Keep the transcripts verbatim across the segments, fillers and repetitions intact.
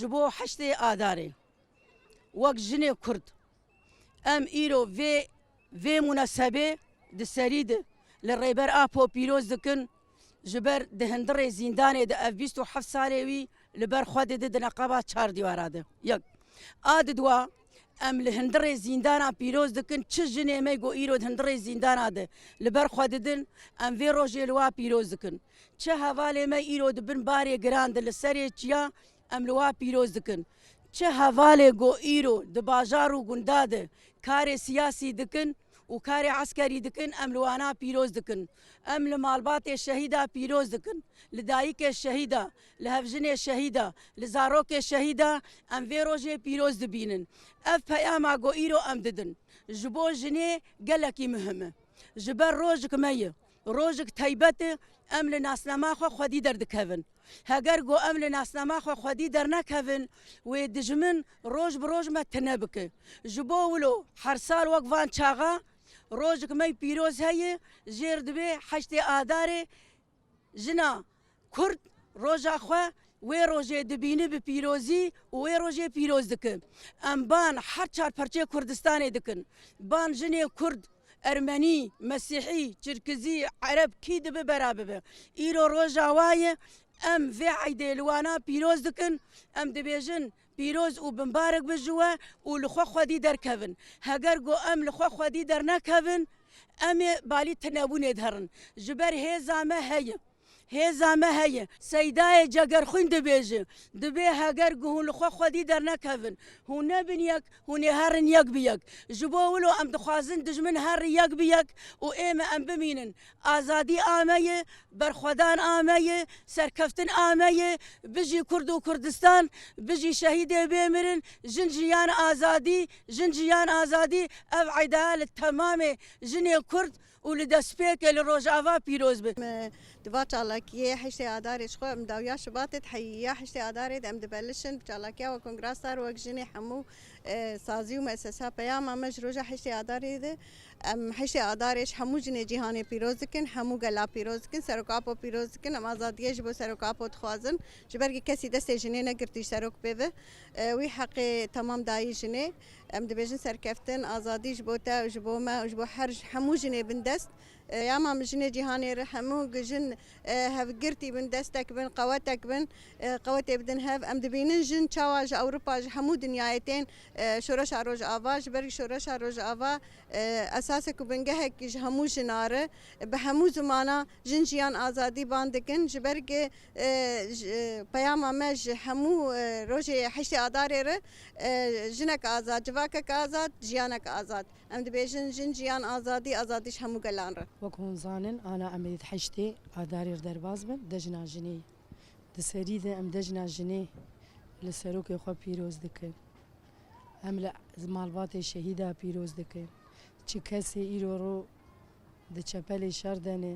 Ji bo heştê Adarê, wek jinê Kurd, em îro vê, vê munasebê di serî de li Rêber Apo pîroz dikin, ji ber di hundirê zîndanê de ev bîst û heft salê wî li ber xwe dide di neqeba çar dîwara de. Yek. A di dua, em li hundirê zîndana pîroz dikin, çi jinê me ku îro di hundirê zîndana de li ber xwe didin, em vê rojê li wa pîroz dikin. Çi hevalê me îro di bin barê giran de li serê çiya, em li wa pîroz dikin. Çi hevalê ku îro di bajar û gunda de karê siyasî dikin û karê eskerî dikin, em li wana pîroz dikin. Em li malbatê şehîda pîroz dikin, li dayikê şehîda, li hevjinê şehîda, li zarokê şehîda em vê rojê pîroz dibînin. Ev peyama ku îro em didin, ji bo jinê gelekî muhim e. Ji ber rojik me ye. Rojik teybet e, em li nasnama xwe xwedî derdikevin. Heger ku em li nasnama xwe xwedî dernekevin, wê dijmin roj bi roj me tine bike. Ji bo wilo her sal wek van çaxa rojik me pîroz heye, jêr dibe heştê Adarê, jina Kurd roja xwe wê rojê dibîni bi pîrozî û wê rojê pîroz dike. Em ban her çar perçê Kurdistanê dikin. Ban jinê Kurd, Ermenî, Mesîhî, Çirkizî, Ereb kî dibe bera bibe. Îro roja wa ye, em vê eydê li wana pîroz dikin. Em dibêjin, pîroz û bimbarek bi ji we û li xwe xwedî derkevin. Heger ku em li xwe xwedî dernekevin, em ê balî tinebûnê diherin. Ji ber hêza me heye. Hêza me heye. Seydayê Cegerxwîn dibêje, dibê heger ku hûn li xwe xwedî dernekevin, hûn nebin yek, hûn ê herin yek bi yek. Ji bo wilo em dixwazin dijmin herin yek bi yek û ê me em bimînin. Azadî a me ye, berxwedan a me ye, serkeftin a me ye. Bijî Kurd û Kurdistan, bijî şehîdê bê mirin, jin jiyan azadî, jin jiyan azadî. Ev eyda li temamê jinê Kurd û li destpêkê li Rojava pîroz be. Em, di va çalakiyê heştê Adarê ji xwe em dawiya Şibatê, di heya heştê Adarê de em dibelişin, bi çalakiya we Kongra Star wek jinê hemû, e, sazî û muessesa peyama me ji roja heştê Adarê de. Em heştê Adarê ji hemû jinê cîhanê pîroz dikin, hemû gela pîroz dikin, Serok Apo pîroz dikin. Em azadiyê ji bo Serok Apo dixwazin. Ji ber ku kesî destê jinê negirtî ji serok pê ve. E, wî heqê temam dayî jinê. Em dibêjin serkeftin, azadî ji bo te û ji bo me û ji bo her, hemû jinê bindest. E, ya ma min jinê cîhanê re hemû gi-, jin, e, hevgirtî bin, destek bin, qewetek bin, e, qewetê bidin hev. Em dibînin jin çawa ji Ewropa, ji hemû dinyayê tên, e, şoreşa Rojava, ji ber şoreşa Rojava, e, esasek û bingehek ji hemû jina re, bi hemû zimana jin jiyan azadî ban dikin. Ji ber ku, e, ji, e, peyama me ji hemû, e, rojê heştê Adarê re, e, jinek azad, civakek azad, jiyanek azad. Em dibêjin jin, jiyan, azadî, azadî ji hemû gelan re. Wek hûn zanin, ana em ê di heştê Adarê re derbas bin, dejna jinê. Di serî de em dejna jinê li serokê xwe pîroz dikin. Em li malbatê şehîda pîroz dikin. Çi kesê îro ro di çepelê şer de ne,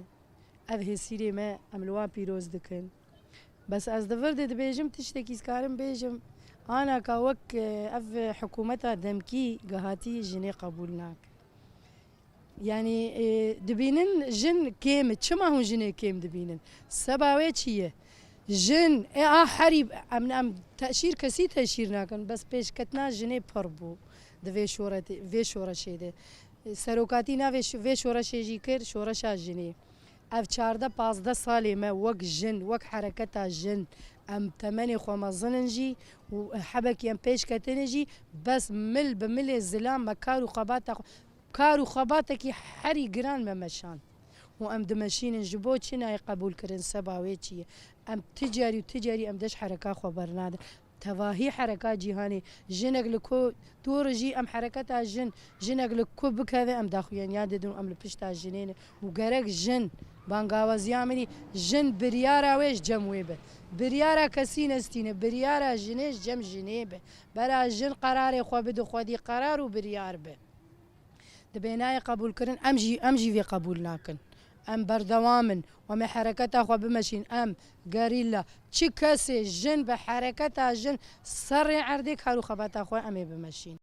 ev hêsîrê me em li wan pîroz dikin. Bes ez di vir de dibêjim tiştekî, ez karim bêjim, anaka wek, e, ev hikûmeta demkî gihatî jinê qebûl nake. Yanî, e, dibînin jin kêm e. Çima hûn jinê kêm dibînin? Seba wê çi ye? Jin, e, a herî, em, em teşîr kesî teşîr nakin. Bes pêşketina jinê pir bû di vê şoretê, vê şoreşê de. E, serokatî navê ş-, vê şoreşê jî kir, şoreşa jinê. Ev çardeh pazdeh salê me wek jin, wek hereketa jin, em temenê xwe mezin in jî û hebekî em pêş ketine jî, bes mil bi milê zilam me kar û xebata xwe, kar û xebatekî herî giran me meşand. Û em dimeşînin, ji bo çi nayê qebûl kirin, seba wê çi ye? Em ti carî û ti carî em dest hereka xwe bernadin. Tevahî hereka cîhanê, jinek li ku dûr jî em hereketa jin, jinek li ku bikeve em daxuyaniya didin û em li pişta jinê ne. Û gerek jin, bangawaziya min î, jin biryara wê ji cem wê be. Biryara kesî nestîne, biryara jinê ji cem jinê be. Bera jin qerarê xwe bide xwedî qerar û biryar be. Dibê nayê qebûlkirin, em jî, em jî vê qebûl nakin. Em berdewam in. Em ê hereketa xwe bimeşîn. Em, gerîla, çi kesê jin bi hereketa jin serê erdê kar û xebata xwe em ê bimeşîn.